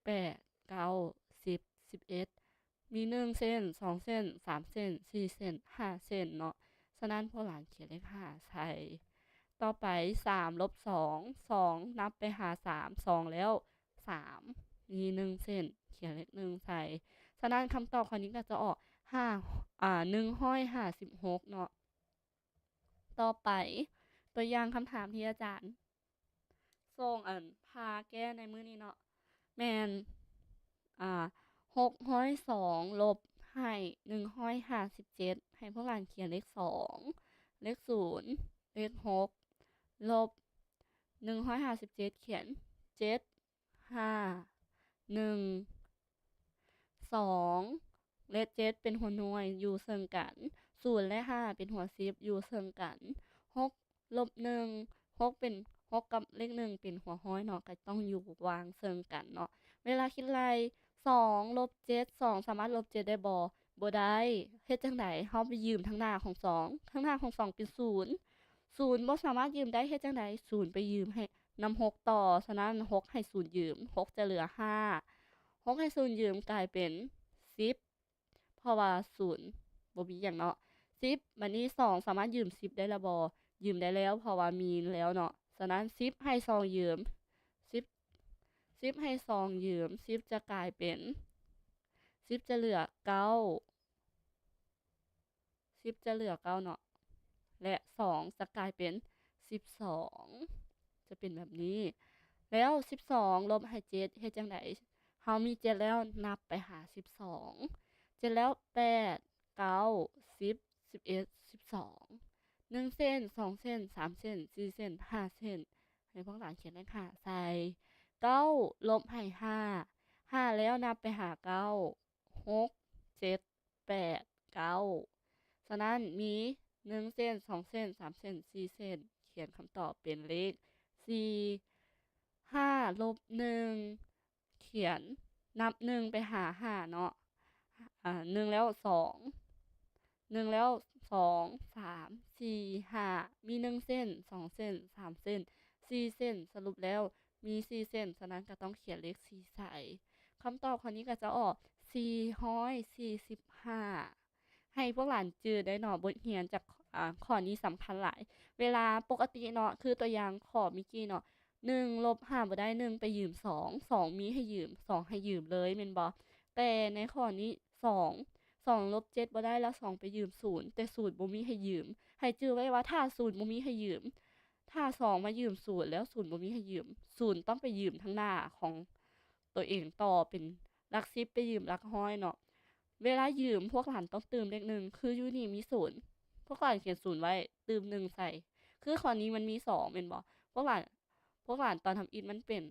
ແປດ ເກົ້າ ສິບ ສິບເອັດ ມີໜຶ່ງເສັ້ນ ສອງເສັ້ນ ສາມເສັ້ນ ສີ່ເສັ້ນ ຫ້າເສັ້ນເນາະ. ສະນັ້ນພວກຫຼານຂຽນເລກຫ້າໃສ່. ຕໍ່ໄປ ສາມລົບສອງ, ສອງນັບໄປຫາສາມ, ສອງແລ້ວ ສາມ ມີໜຶ່ງເສັ້ນ ຂຽນເລກໜຶ່ງໃສ່. ສະນັ້ນຄຳຕອບຂໍ້ນີ້ກໍຈະອອກ ຫ້າ ອາ ໜຶ່ງຮ້ອຍຫ້າສິບຫົກເນາະ. ຕໍ່ໄປ ຕົວຢ່າງຄຳຖາມທີ່ອາຈານສົ່ງ ອັນ ພາແກ້ໃນມື້ນີ້ເນາະ ແມ່ນ ອາ ຫົກຮ້ອຍສອງ ລົບໃຫ້ ໜຶ່ງຮ້ອຍຫ້າສິບເຈັດ ໃຫ້ພວກຫຼານຂຽນເລກສອງ, ເລກສູນ, ເລກຫົກ, ລົບ ໜຶ່ງຮ້ອຍຫ້າສິບເຈັດ ຂຽນ ເຈັດ ຫ້າ ໜຶ່ງ ສອງ ແລະ ເຈັດ ເປັນຫົວໜ່ວຍຢູ່ເຊິ່ງກັນ, ສູນ ແລະ ຫ້າ ເປັນຫົວສິບຢູ່ເຊິ່ງກັນ, ຫົກລົບໜຶ່ງ ຫົກເປັນ ຫົກກັບເລກໜຶ່ງເປັນຫົວຮ້ອຍເນາະ ກໍຕ້ອງຢູ່ວາງເຊິ່ງກັນເນາະ. ເວລາຄິດໄລ່ ສອງລົບເຈັດ ສອງສາມາດລົບເຈັດໄດ້ບໍ່? ບໍ່ໄດ້. ເຮັດຈັ່ງໃດ? ເຮົາໄປຢືມທາງໜ້າຂອງສອງ, ທາງໜ້າຂອງສອງເປັນສູນ, ສູນບໍ່ສາມາດຢືມໄດ້ ເຮັດຈັ່ງໃດ? ສູນໄປຢືມໃຫ້ນຳຫົກຕໍ່, ສະນັ້ນຫົກໃຫ້ສູນຢືມ ຫົກຈະເຫຼືອຫ້າ, ຫົກໃຫ້ສູນຢືມກາຍເປັນສິບ ເພາະວ່າສູນບໍ່ມີຫຍັງເນາະ ສິບ. ບາດນີ້ສອງສາມາດຢືມສິບໄດ້ລະບໍ່? ຢືມໄດ້ແລ້ວ ເພາະວ່າມີແລ້ວເນາະ. ສະນັ້ນສິບໃຫ້ສອງຢືມ ສິບ ສິບໃຫ້ສອງຢືມ ສິບຈະກາຍເປັນ ສິບຈະເຫຼືອເກົ້າ ສິບຈະເຫຼືອເກົ້າເນາະ ແລະ ສອງຈະກາຍເປັນສິບສອງ ຈະເປັນແບບນີ້. ແລ້ວສິບສອງລົບໃຫ້ເຈັດ ເຮັດຈັ່ງໃດ? ເຮົາມີເຈັດແລ້ວ ນັບໄປຫາສິບສອງ ເຈັດແລ້ວ ແປດ ເກົ້າ ສິບ ສິບເອັດ ສິບສອງ ໜຶ່ງເສັ້ນ ສອງເສັ້ນ ສາມເສັ້ນ ສີ່ເສັ້ນ ຫ້າເສັ້ນ ໃຫ້ພວກຫຼານຂຽນເລກຫ້າໃສ່ ເກົ້າລົບໃຫ້ຫ້າ ຫ້າແລ້ວນັບໄປຫາເກົ້າ ຫົກ ເຈັດ ແປດ ເກົ້າ ສະນັ້ນມີໜຶ່ງເສັ້ນ ສອງເສັ້ນ ສາມເສັ້ນ ສີ່ເສັ້ນ ຂຽນຄຳຕອບເປັນເລກສີ່ ຫ້າລົບໜຶ່ງ ຂ ຂຽນນັບໜຶ່ງໄປຫາຫ້າເນາະ ອາ ໜຶ່ງແລ້ວສອງ ໜຶ່ງແລ້ວສອງ ສາມ ສີ່ ຫ້າ ມີໜຶ່ງເສັ້ນ ສອງເສັ້ນ ສາມເສັ້ນ ສີ່ເສັ້ນ ສະຫຼຸບແລ້ວມີສີ່ເສັ້ນ ສະນັ້ນກໍຕ້ອງຂຽນເລກສີ່ໃສ່. ຄຳຕອບຂໍ້ນີ້ກໍຈະອອກສີ່ຮ້ອຍສີ່ສິບຫ້າ. ໃຫ້ພວກຫຼານຈື່ໄດ້ເນາະ ບົດຮຽນຈາກ ອາ ຂໍ້ນີ້ສຳຄັນຫຼາຍ. ເວລາປົກກະຕິເນາະ ຄືຕົວຢ່າງຂໍ້ເມື່ອກີ້ເນາະ ໜຶ່ງລົບຫ້າບໍ່ໄດ້ ໜຶ່ງໄປຢືມສອງ ສອງມີໃຫ້ຢືມ ສອງໃຫ້ຢືມເລີຍແມ່ນບໍ່? ແຕ່ໃນຂໍ້ນີ້ສອງ ສອງລົບເຈັດບໍ່ໄດ້ ແລ້ວສອງໄປຢືມສູນ ແຕ່ສູນບໍ່ມີໃຫ້ຢືມ. ໃຫ້ຈື່ໄວ້ວ່າຖ້າສູນບໍ່ມີໃຫ້ຢືມ ຖ້າສອງມາຢືມສູນ ແລ້ວສູນບໍ່ມີໃຫ້ຢືມ ສູນຕ້ອງໄປຢືມທາງໜ້າຂອງຕົວເອງຕໍ່ ເປັນຫຼັກສິບໄປຢືມຫຼັກຮ້ອຍເນາະ. ເວລາຢືມພວກຫຼານຕ້ອງຕື່ມເລກໜຶ່ງ ຄືຢູ່ນີ້ມີສູນ ພວກຫຼານຂຽນສູນໄວ້ ຕື່ມໜຶ່ງໃສ່. ຄືຂໍ້ນີ້ມັນມີສອງແມ່ນບໍ່? ພວກຫຼານ ພວກຫຼານຕອນທຳອິດມັນເປັນ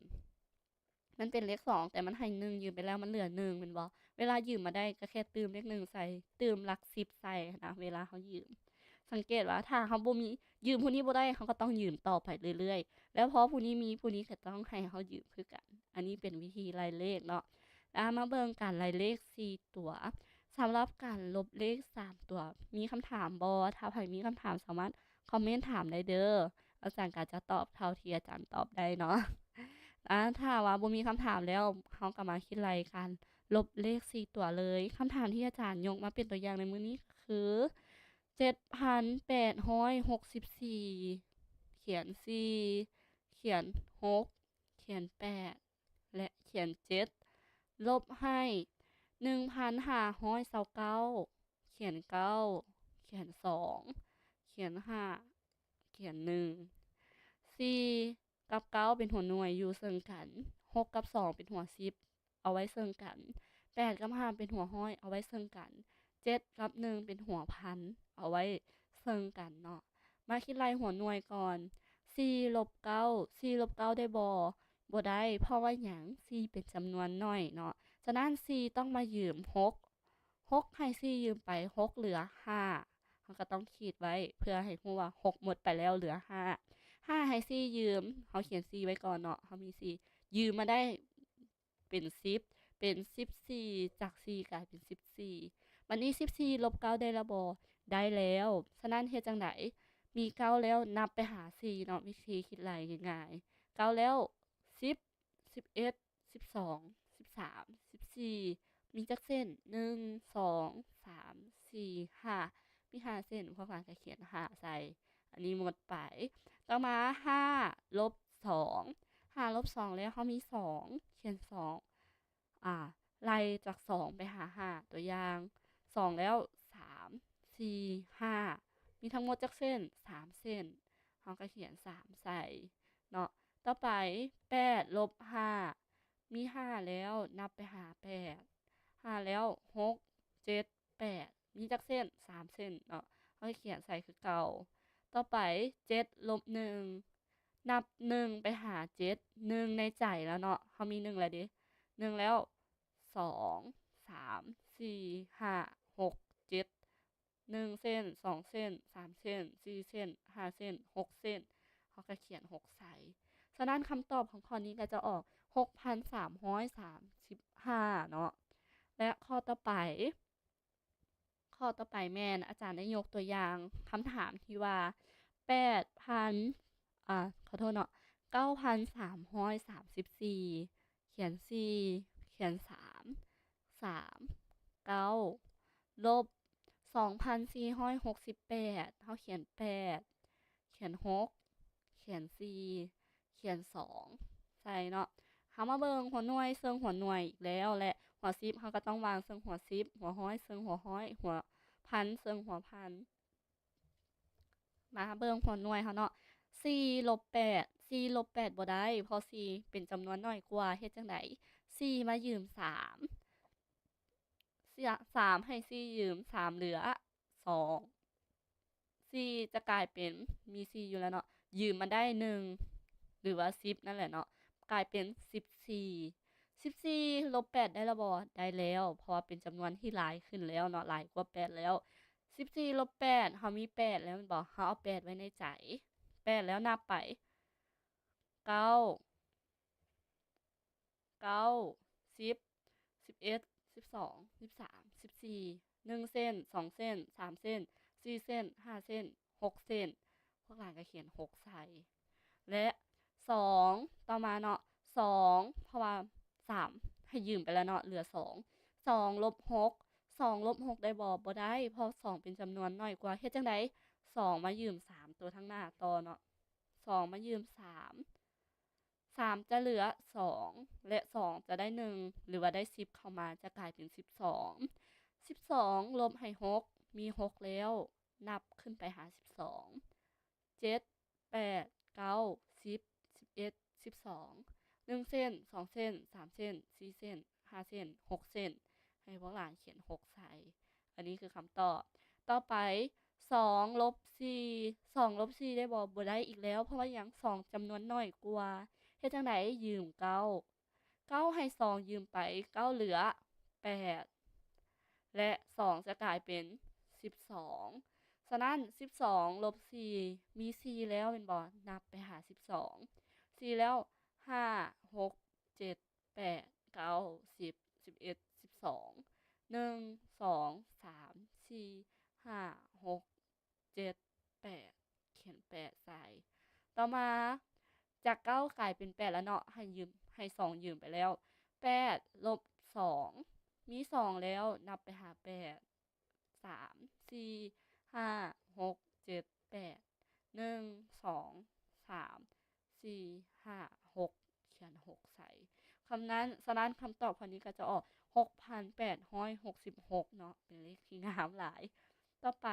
ມັນເປັນເລກສອງ ແຕ່ມັນໃຫ້ໜຶ່ງຢືມໄປແລ້ວ ມັນເຫຼືອໜຶ່ງແມ່ນບໍ່? ເວລາຢືມມາໄດ້ກໍແຄ່ຕື່ມເລກໜຶ່ງໃສ່ ຕື່ມຫຼັກສິບໃສ່ຫັ້ນນະ ເວລາເຮົາຢືມ. ສັງເກດວ່າຖ້າເຮົາບໍ່ມີ ຢືມຜູ້ນີ້ບໍ່ໄດ້ ເຮົາກໍຕ້ອງຢືມຕໍ່ໄປເລື້ອຍໆ ແລ້ວພໍຜູ້ນີ້ມີ ຜູ້ນີ້ກໍຕ້ອງໃຫ້ເຮົາຢືມຄືກັນ. ອັນນີ້ເປັນວິທີໄລ່ເລກເນາະ. ແລ້ວມາເບິ່ງການໄລ່ເລກສີ່ຕົວ. ສຳລັບການລົບເລກສາມຕົວ ມີຄຳຖາມບໍ່? ຖ້າໃຜມີຄຳຖາມສາມາດຄອມເມັນຖາມໄດ້ເດີ້ ອາຈານກໍຈະຕອບເທົ່າທີ່ອາຈານຕອບໄດ້ເນາະ. ອາ ຖ້າວ່າບໍ່ມີຄຳຖາມແລ້ວ ເຮົາກໍມາຄິດໄລ່ການລົບເລກສີ່ຕົວເລີຍ. ຄຳຖາມທີ່ອາຈານຍົກມາເປັນຕົວຢ່າງໃນມື້ນີ້ກໍຄື ເຈັດພັນແປດຮ້ອຍຫົກສິບສີ່ ຂຽນສີ່ ຂຽນຫົກ ຂຽນແປດ ແລະ ຂຽນເຈັດ ລົບໃຫ້ ໜຶ່ງພັນຫ້າຮ້ອຍຊາວເກົ້າ ຂຽນເກົ້າ ຂຽນສອງ ຂຽນຫ້າ ຂຽນໜຶ່ງ. ສີ່ກັບເກົ້າເປັນຫົວໜ່ວຍຢູ່ເຊິ່ງກັນ ຫົກກັບສອງເປັນຫົວສິບ ເອົາໄວ້ເຊິ່ງກັນ ແປດກັບຫ້າເປັນຫົວຮ້ອຍ ເອົາໄວ້ເຊິ່ງກັນ ເຈັດກັບໜຶ່ງເປັນຫົວພັນ ເອົາໄວ້ເຊິ່ງກັນເນາະ. ມາຄິດໄລ່ຫົວໜ່ວຍກ່ອນ ສີ່ລົບເກົ້າ ສີ່ລົບເກົ້າໄດ້ບໍ່? ບໍ່ໄດ້ ເພາະວ່າຫຍັງ? ສີ່ເປັນຈຳນວນໜ້ອຍເນາະ ສະນັ້ນສີ່ຕ້ອງມາຢືມຫົກ ຫົກໃຫ້ສີ່ຢືມໄປ ຫົກເຫຼືອຫ້າ ເຮົາກໍຕ້ອງຂີດໄວ້ເພື່ອໃຫ້ຮູ້ວ່າຫົກໝົດໄປແລ້ວເຫຼືອຫ້າ ຫ້າໃຫ້ສີ່ຢືມ ເຮົາຂຽນສີ່ໄວ້ກ່ອນເນາະ ເຮົາມີສີ່ ຢືມມາໄດ້ເປັນສິບ ເປັນສິບສີ່ ຈາກສີ່ກາຍເປັນສິບສີ່. ບັດນີ້ສິບສີ່ລົບເກົ້າໄດ້ແລ້ວບໍ່? ໄດ້ແລ້ວ ສະນັ້ນເຮັດຈັ່ງໃດ? ມີເກົ້າແລ້ວນັບໄປຫາສີ່ເນາະ ວິທີຄິດໄລ່ງ່າຍໆ ເກົ້າແລ້ວສິບ ສິບເອັດ ສິບສອງ ສິບສາມ ສິບສີ່ ມີຈັກເສັ້ນ? ໜຶ່ງ ສອງ ສາມ ສີ່ ຫ້າ ມີຫ້າເສັ້ນ ພວກເຮົາກໍຂຽນຫ້າໃສ່ ອັນນີ້ໝົດໄປ. ຕໍ່ມາ ຫ້າລົບສອງ ຫ້າລົບສອງແລ້ວເຮົາມີສອງ ຂຽນສອງ ອາ ໄລ່ຈາກສອງໄປຫາຫ້າ ຕົວຢ່າງ ສອງແລ້ວ ສາມ ສີ່ ຫ້າ ມີທັງໝົດຈັກເສັ້ນ? ສາມເສັ້ນ ເຮົາກໍຂຽນສາມໃສ່ເນາະ. ຕໍ່ໄປ ແປດລົບຫ້າ ມີຫ້າແລ້ວ ນັບໄປຫາແປດ ຫ້າແລ້ວ ຫົກ ເຈັດ ແປດ ມີຈັກເສັ້ນ? ສາມເສັ້ນເນາະ ເຮົາກໍຂຽນໃສ່ຄືເກົ່າ. ຕໍ່ໄປ ເຈັດລົບໜຶ່ງ ນັບໜຶ່ງໄປຫາເຈັດ ໜຶ່ງໃນໃຈແລ້ວເນາະ ເຮົາມີໜຶ່ງແລ້ວເດ້ ໜຶ່ງແລ້ວ ສອງ ສາມ ສີ່ ຫ້າ ຫົກ ເຈັດ ໜຶ່ງເສັ້ນ ສອງເສັ້ນ ສາມເສັ້ນ ສີ່ເສັ້ນ ຫ້າເສັ້ນ ຫົກເສັ້ນ ເຮົາກໍຂຽນຫົກໃສ່. ສະນັ້ນຄຳຕອບຂອງຂໍ້ນີ້ກໍຈະອອກ ຫົກພັນສາມຮ້ອຍສາມສິບຫ້າ ເນາະ. ແລະ ຂໍ້ຕໍ່ໄປ ຂໍ້ຕໍ່ໄປແມ່ນອາຈານໄດ້ຍົກຕົວຢ່າງຄຳຖາມທີ່ວ່າ ແປດພັນ ອາ ຂໍໂທດເນາະ ເກົ້າພັນສາມຮ້ອຍສາມສິບສີ່ ຂຽນສີ່ ຂຽນສາມ ສາມ ເກົ້າ ລົບ ສອງພັນສີ່ຮ້ອຍຫົກສິບແປດ ເຮົາຂຽນແປດ ຂຽນຫົກ ຂຽນສີ່ ຂຽນສອງ ໃສ່ເນາະ. ເຮົາມາເບິ່ງຫົວໜ່ວຍເຊິ່ງຫົວໜ່ວຍອີກແລ້ວ ແລະ ຫົວສິບເຮົາກໍຕ້ອງວາງເຊິ່ງຫົວສິບ ຫົວຮ້ອຍເຊິ່ງຫົວຮ້ອຍ ຫົວພັນເຊິ່ງຫົວພັນ. ມາເບິ່ງຫົວໜ່ວຍເຮົາເນາະ ສີ່ລົບແປດ ສີ່ລົບແປດບໍ່ໄດ້ ເພາະສີ່ເປັນຈຳນວນໜ້ອຍກວ່າ ເຮັດຈັ່ງໃດ? ສີ່ມາຢືມສາມ ສາມໃຫ້ສີ່ຢືມ ສາມເຫຼືອສອງ ສີ່ຈະກາຍເປັນ ມີສີ່ຢູ່ແລ້ວເນາະ ຢືມມາໄດ້ໜຶ່ງ ຫຼືວ່າສິບນັ້ນແຫຼະເນາະ ກາຍເປັນສິບສີ່. ສິບສີ່ລົບແປດໄດ້ແລ້ວບໍ່? ໄດ້ແລ້ວ ເພາະວ່າເປັນຈຳນວນທີ່ຫຼາຍຂຶ້ນແລ້ວເນາະ ຫຼາຍກວ່າແປດແລ້ວ. ສິບສີ່ລົບແປດ ເຮົາມີແປດແລ້ວແມ່ນບໍ່? ເຮົາເອົາແປດໄວ້ໃນໃຈ ແປດແລ້ວນັບໄປ ເກົ້າ ເກົ້າ ສິບ ສິບເອັດ ສິບສອງ ສິບສາມ ສິບສີ່ ໜຶ່ງເສັ້ນ ສອງເສັ້ນ ສາມເສັ້ນ ສີ່ເສັ້ນ ຫ້າເສັ້ນ ຫົກເສັ້ນ ພວກຫຼານກໍຂຽນຫົກໃສ່ ແລະ ສອງ ຕໍ່ມາເນາະ ສອງ ເພາະວ່າສາມໃຫ້ຢືມໄປແລ້ວເນາະ ເຫຼືອສອງ ສອງລົບຫົກ ສອງລົບຫົກໄດ້ບໍ່? ບໍ່ໄດ້ ເພາະສອງເປັນຈຳນວນໜ້ອຍກວ່າ ເຮັດຈັ່ງໃດ? ສອງມາຢືມສາມຕົວທາງໜ້າຕໍ່ເນາະ ສອງມາຢືມສາມ ສາມຈະເຫຼືອສອງ ແລະ ສອງຈະໄດ້ໜຶ່ງ ຫຼືວ່າໄດ້ສິບເຂົ້າມາ ຈະກາຍເປັນສິບສອງ ສິບສອງລົບໃຫ້ຫົກ ມີຫົກແລ້ວ ນັບຂຶ້ນໄປຫາສິບສອງ ເຈັດ ແປດ ເກົ້າ ສິບ ສິບເອັດ ສິບສອງ ໜຶ່ງເສັ້ນ ສອງເສັ້ນ ສາມເສັ້ນ ສີ່ເສັ້ນ ຫ້າເສັ້ນ ຫົກເສັ້ນ ໃຫ້ພວກຫຼານຂຽນຫົກໃສ່ ອັນນີ້ຄືຄຳຕອບ. ຕໍ່ໄປ ສອງລົບສີ່ ສອງລົບສີ່ໄດ້ບໍ່? ບໍ່ໄດ້ອີກແລ້ວ ເພາະວ່າຫຍັງ? ສອງຈຳນວນໜ້ອຍກວ່າ ເຮັດຈັ່ງໃດ? ຢືມເກົ້າ ເກົ້າໃຫ້ສອງຢືມໄປ ເກົ້າເຫຼືອແປດ ແລະ ສອງຈະກາຍເປັນສິບສອງ ສະນັ້ນ ສິບສອງລົບສີ່ ມີສີ່ແລ້ວແມ່ນບໍ່? ນັບໄປຫາສິບສອງ ສີ່ແລ້ວ ຫ້າ ຫົກ ເຈັດ ແປດ ເກົ້າ ສິບ ສິບເອັດ ສິບສອງ ໜຶ່ງ ສອງ ສາມ ສີ່ ຫ້າ ຫົກ ເຈັດ ແປດ ຂຽນແປດໃສ່ ຕໍ່ມາຈາກເກົ້າກາຍເປັນແປດແລ້ວເນາະ ໃຫ້ຢືມ ໃຫ້ສອງຢືມໄປແລ້ວ ແປດລົບສອງ ມີສອງແລ້ວ ນັບໄປຫາແປດ ສາມ ສີ່ ຫ້າ ຫົກ ເຈັດ ແປດ ໜຶ່ງ ສອງ ສາມ ສີ່ ຫ້າ ຫົກ ຂຽນຫົກໃສ່ ຄຳນັ້ນ ສະນັ້ນຄຳຕອບຂໍ້ນີ້ກໍຈະອອກ ຫົກພັນແປດຮ້ອຍຫົກສິບຫົກ ເນາະ ເປັນເລກທີ່ງາມຫຼາຍ. ຕໍ່ໄປ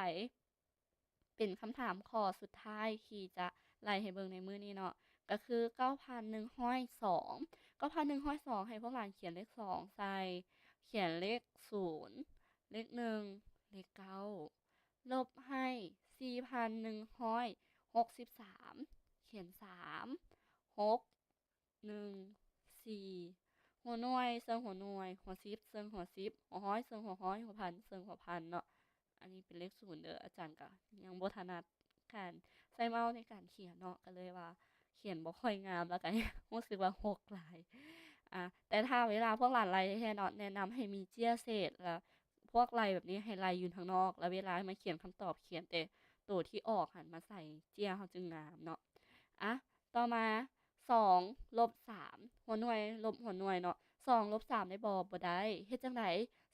ເປັນຄຳຖາມຂໍ້ສຸດທ້າຍທີ່ຈະໄລ່ໃຫ້ເບິ່ງໃນມື້ນີ້ເນາະ ກໍຄື ເກົ້າພັນໜຶ່ງຮ້ອຍສອງ ເກົ້າພັນໜຶ່ງຮ້ອຍສອງ ໃຫ້ພວກຫຼານຂຽນເລກສອງໃສ່ ຂຽນເລກສູນ ເລກໜຶ່ງ ເລກເກົ້າ ລົບໃຫ້ສີ່ພັນໜຶ່ງຮ້ອຍຫົກສິບສາມ ຂຽນສາມ ຫົກ ໜຶ່ງ ສີ່ ຫົວໜ່ວຍເຊິ່ງຫົວໜ່ວຍ ຫົວສິບເຊິ່ງຫົວສິບ ຫົວຮ້ອຍເຊິ່ງຫົວຮ້ອຍ ຫົວພັນເຊິ່ງຫົວພັນເນາະ ອັນນີ້ເປັນເລກສູນເດີ ອາຈານກໍຍັງບໍ່ຖະໜັດການໃຊ້ເມົາໃນການຂຽນເນາະ ກໍເລີຍວ່າຂຽນບໍ່ຄ່ອຍງາມ ແລ້ວກໍຮູ້ສຶກວ່າຫົກຫຼາຍ ອາ ແຕ່ຖ້າເວລາພວກຫຼານໄລ່ແທ້ໆເນາະ ແນະນຳໃຫ້ມີເຈ້ຍເສດ ແລ້ວພວກໄລ່ແບບນີ້ໃຫ້ໄລ່ຢູ່ທາງນອກ ແລ້ວເວລາມາຂຽນຄຳຕອບ ຂຽນແຕ່ໂຕທີ່ອອກຫັ້ນມາໃສ່ເຈ້ຍ ເຮົາຈຶ່ງງາມເນາະ ອາ ຕໍ່ມາ ສອງລົບສາມ ຫົວໜ່ວຍລົບຫົວໜ່ວຍເນາະ ສອງລົບສາມໄດ້ບໍ່? ບໍ່ໄດ້ ເຮັດຈັ່ງໃດ?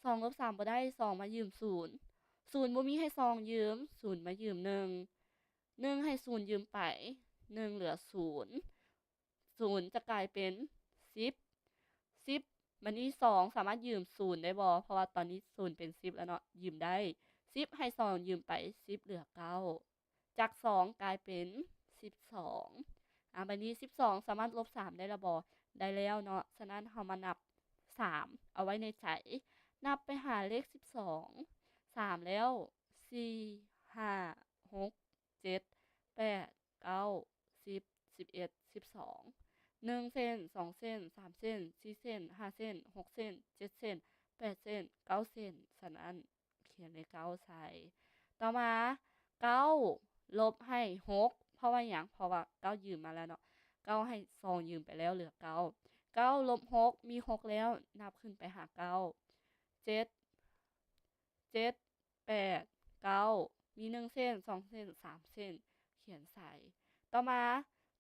ສອງລົບສາມບໍ່ໄດ້ ສອງມາຢືມສູນ ສູນບໍ່ມີໃຫ້ສອງຢືມ ສູນມາຢືມໜຶ່ງ ໜຶ່ງໃຫ້ສູນຢືມໄປ ໜຶ່ງເຫຼືອສູນ ສູນຈະກາຍເປັນສິບ ສິບ ບາດນີ້ສອງສາມາດຢືມສູນໄດ້ບໍ່? ເພາະວ່າຕອນນີ້ສູນເປັນສິບແລ້ວເນາະ ຢືມໄດ້ ສິບໃຫ້ສອງຢືມໄປ ສິບເຫຼືອເກົ້າ ຈາກສອງກາຍເປັນສິບສອງ ອາ ບາດນີ້ສິບສອງສາມາດລົບສາມໄດ້ລະບໍ່? ໄດ້ແລ້ວເນາະ ສະນັ້ນເຮົາມານັບສາມເອົາໄວ້ໃນໃຈ ນັບໄປຫາເລກສິບສອງ ສາມແລ້ວ ສີ່ ຫ້າ ຫົກ ເຈັດ ແປດ ເກົ້າ ສິບ ສິບເອັດ ສິບສອງ ໜຶ່ງເສັ້ນ ສອງເສັ້ນ ສາມເສັ້ນ ສີ່ເສັ້ນ ຫ້າເສັ້ນ ຫົກເສັ້ນ ເຈັດເສັ້ນ ແປດເສັ້ນ ເກົ້າເສັ້ນ ສະນັ້ນ ຂຽນເລກເກົ້າໃສ່ ຕໍ່ມາ ເກົ້າລົບໃຫ້ຫົກ ເພາະວ່າຫຍັງ? ເພາະວ່າເກົ້າຢືມມາແລ້ວເນາະ ເກົ້າໃຫ້ສອງຢືມໄປແລ້ວ ເຫຼືອເກົ້າ ເກົ້າລົບຫົກ ມີຫົກແລ້ວ ນັບຂຶ້ນໄປຫາເກົ້າ ເຈັດ ເຈັດ ແປດ ເກົ້າ ມີໜຶ່ງເສັ້ນ ສອງເສັ້ນ ສາມເສັ້ນ ຂຽນໃສ່ ຕໍ່ມາ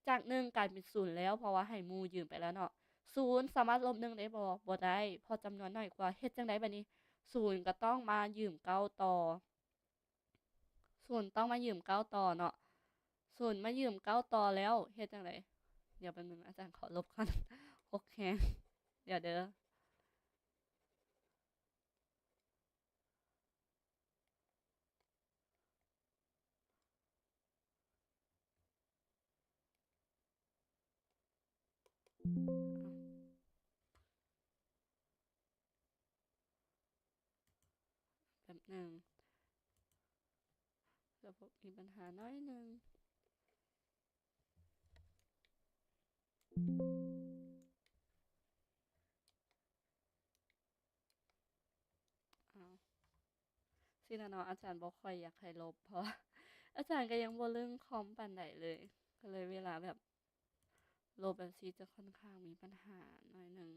ຈາກໜຶ່ງກາຍເປັນສູນແລ້ວ ເພາະວ່າໃຫ້ໝູ່ຢືມໄປແລ້ວເນາະ ສູນສາມາດລົບໜຶ່ງໄດ້ບໍ່? ບໍ່ໄດ້ ເພາະຈຳນວນໜ້ອຍກວ່າ ເຮັດຈັ່ງໃດບາດນີ້? ສູນກໍຕ້ອງມາຢືມເກົ້າຕໍ່ ສູນຕ້ອງມາຢືມເກົ້າຕໍ່ເນາະ ສູນມາຢືມເກົ້າຕໍ່ແລ້ວ ເຮັດຈັ່ງໃດ? ດຽວແປັບໜຶ່ງ ອາຈານຂໍລົບກ່ອນ ຫົກແຮງ ດຽວເດີ. ແປັບໜຶ່ງ ລະບົບມີບັນຫາໜ້ອຍໜຶ່ງ. ອ້າວ ຊີ້ແຫຼະເນາະ ອາຈານບໍ່ຄ່ອຍຢາກໃຫ້ລົບ ເພາະວ່າອາຈານກໍຍັງບໍ່ລຶ້ງຄອມປານໃດເລີຍ ກໍເລີຍເວລາແບບລົບແບບຊີ້ຈະຂ້ອນຂ້າງມີບັນຫາໜ້ອຍໜຶ່ງ.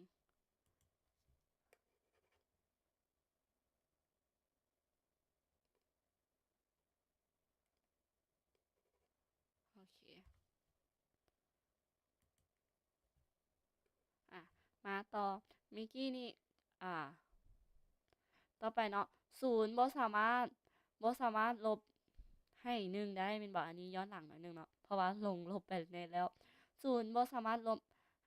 ມາຕໍ່ ເມື່ອກີ້ນີ້ ອ່າ ຕໍ່ໄປເນາະ ສູນບໍ່ສາມາດ ບໍ່ສາມາດລົບໃຫ້ໜຶ່ງໄດ້ແມ່ນບໍ່? ອັນນີ້ຍ້ອນຫຼັງໜ້ອຍໜຶ່ງເນາະ ເພາະວ່າລົງລົບໄປແນ່ແລ້ວ. ສູນບໍ່ສາມາດລົບ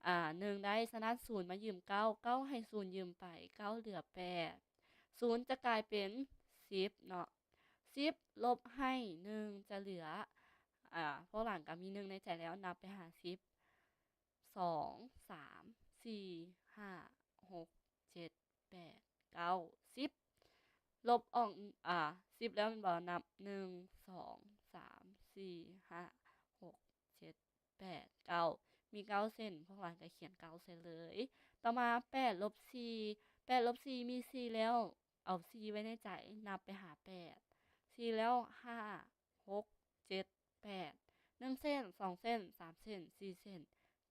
ອ່າ ໜຶ່ງໄດ້ ສະນັ້ນ ສູນມາຢືມເກົ້າ ເກົ້າໃຫ້ສູນຢືມໄປ ເກົ້າເຫຼືອແປດ ສູນຈະກາຍເປັນສິບເນາະ ສິບລົບໃຫ້ໜຶ່ງຈະເຫຼືອ ອ່າ ພວກຫຼານກໍມີໜຶ່ງໃນໃຈແລ້ວ ນັບໄປຫາສິບ ສອງ ສາມ ສີ່ ຫ້າ ຫົກ ເຈັດ ແປດ ເກົ້າ ສິບ ລົບອອກ ອ່າ ສິບແລ້ວແມ່ນບໍ່? ນັບ ໜຶ່ງ ສອງ ສາມ ສີ່ ຫ້າ ຫົກ ເຈັດ ແປດ ເກົ້າ ມີເກົ້າເສັ້ນ ພວກຫຼານກໍຂຽນເກົ້າໃສ່ເລີຍ. ຕໍ່ມາ ແປດລົບສີ່ ແປດລົບສີ່ມີສີ່ແລ້ວ ເອົາສີ່ໄວ້ໃນໃຈ ນັບໄປຫາແປດ ສີ່ແລ້ວ ຫ້າ ຫົກ ເຈັດ ແປດ ໜຶ່ງເສັ້ນ ສອງເສັ້ນ ສາມເສັ້ນ ສີ່ເສັ້ນ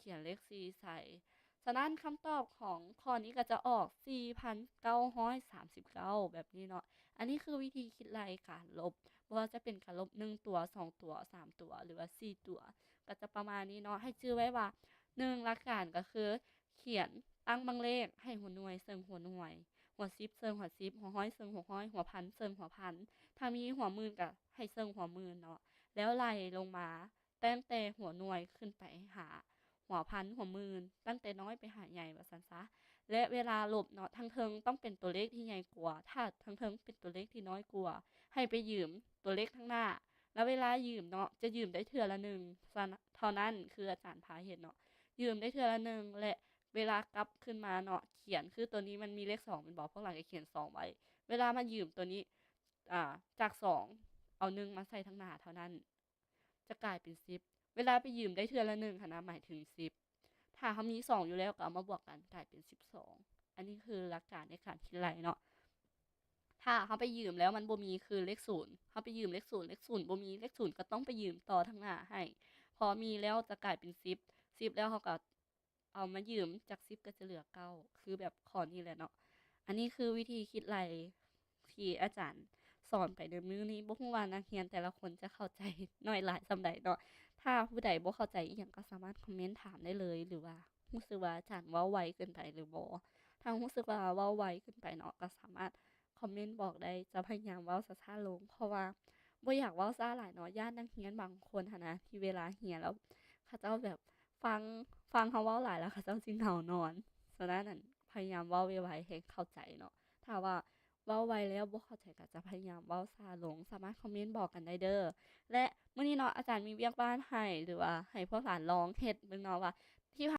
ຂຽນເລກສີ່ໃສ່. ສະນັ້ນ ຄຳຕອບຂອງຂໍ້ນີ້ກໍຈະອອກ ສີ່ພັນເກົ້າຮ້ອຍສາມສິບເກົ້າ ແບບນີ້ເນາະ. ອັນນີ້ຄືວິທີຄິດໄລ່ການລົບ ບໍ່ວ່າຈະເປັນການລົບໜຶ່ງຕົວ ສອງຕົວ ສາມຕົວ ຫຼືວ່າສີ່ຕົວ ກໍຈະປະມານນີ້ເນາະ. ໃຫ້ຈື່ໄວ້ວ່າ ໜຶ່ງ ຫຼັກການກໍຄື ຂຽນຕັ້ງບັ້ງເລກໃຫ້ຫົວໜ່ວຍເຊິ່ງຫົວໜ່ວຍ, ຫົວສິບເຊິ່ງຫົວສິບ, ຫົວຮ້ອຍເຊິ່ງຫົວຮ້ອຍ, ຫົວພັນເຊິ່ງຫົວພັນ. ຖ້າມີຫົວໝື່ນກໍໃຫ້ເຊິ່ງຫົວໝື່ນເນາະ. ແລ້ວໄລ່ລົງມາຕັ້ງແຕ່ຫົວໜ່ວຍຂຶ້ນໄປຫາຫົວພັນ, ຫົວໝື່ນ, ຕັ້ງແຕ່ນ້ອຍໄປຫາໃຫຍ່ວ່າຊັ້ນຊະ. ແລະ ເວລາລົບເນາະ, ທາງເທິງຕ້ອງເປັນຕົວເລກທີ່ໃຫຍ່ກວ່າ. ຖ້າທາງເທິງເປັນຕົວເລກທີ່ນ້ອຍກວ່າ, ໃຫ້ໄປຢືມຕົວເລກທາງໜ້າ. ແລ້ວເວລາຢືມເນາະ, ຈະຢືມໄດ້ເທື່ອລະໜຶ່ງເທົ່ານັ້ນ, ຄືອາຈານພາເຮັດເນາະ. ຢືມໄດ້ເທື່ອລະໜຶ່ງ ແລະ ເວລາກັບຄືນມາເນາະ ຂຽນ ຄືໂຕນີ້ມັນມີເລກສອງແມ່ນບໍ່? ພວກຫຼານກໍຂຽນສອງໄວ້. ເວລາມາຢືມໂຕນີ້ ອ່າ ຈາກສອງ ເອົາໜຶ່ງມາໃສ່ທາງໜ້າເທົ່ານັ້ນ ຈະກາຍເປັນສິບ. ເວລາໄປຢືມໄດ້ເທື່ອລະໜຶ່ງຫັ້ນນະ ໝາຍເຖິງສິບ. ຖ້າເຮົາມີສອງຢູ່ແລ້ວ ກໍເອົາມາບວກກັນ ກາຍເປັນສິບສອງ. ອັນນີ້ຄືຫຼັກການໃນການຄິດໄລ່ເນາະ. ຖ້າເຮົາໄປຢືມແລ້ວມັນບໍ່ມີ ຄືເລກສູນ ເຮົາໄປຢືມເລກສູນ ເລກສູນບໍ່ມີ ເລກສູນກໍຕ້ອງໄປຢືມຕໍ່ທາງໜ້າໃຫ້ ພໍມີແລ້ວຈະກາຍເປັນສິບ ສິບແລ້ວເຮົາກໍເອົາມາຢືມ ຈາກສິບກໍຈະເຫຼືອເກົ້າ ຄືແບບຂໍ້ນີ້ແຫຼະເນາະ. ອັນນີ້ຄືວິທີຄິດໄລ່ທີ່ອາຈານສອນໄປໃນມື້ນີ້ ບໍ່ຮູ້ວ່ານັກຮຽນແຕ່ລະຄົນຈະເຂົ້າໃຈໜ້ອຍຫຼາຍສ່ຳໃດເນາະ. ຖ້າຜູ້ໃດບໍ່ເຂົ້າໃຈອີ່ຫຍັງກໍສາມາດຄອມເມັນຖາມໄດ້ເລີຍ ຫຼືວ່າຮູ້ສຶກວ່າອາຈານເວົ້າໄວເກີນໄປຫຼືບໍ່ ຖ້າຮູ້ສຶກວ່າເວົ້າໄວເກີນໄປເນາະ ກໍສາມາດຄອມເມັນບອກໄດ້ ຈະພະຍາຍາມເວົ້າຊ້າໆລົງ ເພາະວ່າບໍ່ຢາກເວົ້າຊ້າຫຼາຍເນາະ ຢ້ານນັກຮຽນບາງຄົນຫັ້ນນະ ທີ່ເວລາຮຽນແລ້ວເຂົາເຈົ້າແບບຟັງ ຟັງເຮົາເວົ້າຫຼາຍແລ້ວເຂົາເຈົ້າຊິເຫງົານອນ. ສະນັ້ນ ພະຍາຍາມເວົ້າໄວໆໃຫ້ເຂົ້າໃຈເນາະ ຖ້າວ່າເວົ້າໄວແລ້ວບໍ່ເຂົ້າໃຈ ກໍຈະພະຍາຍາມເວົ້າຊ້າລົງ. ສາມາດຄອມເມັນບອກກັນໄດ້ເດີ້ ແລະ ມື້ນີ້ເນາະ ອາຈານມີວຽກບ້ານໃຫ້ ຫຼືວ່າໃຫ້ພວກຫຼານລອງເຮັດເບິ່ງເນາະວ່າ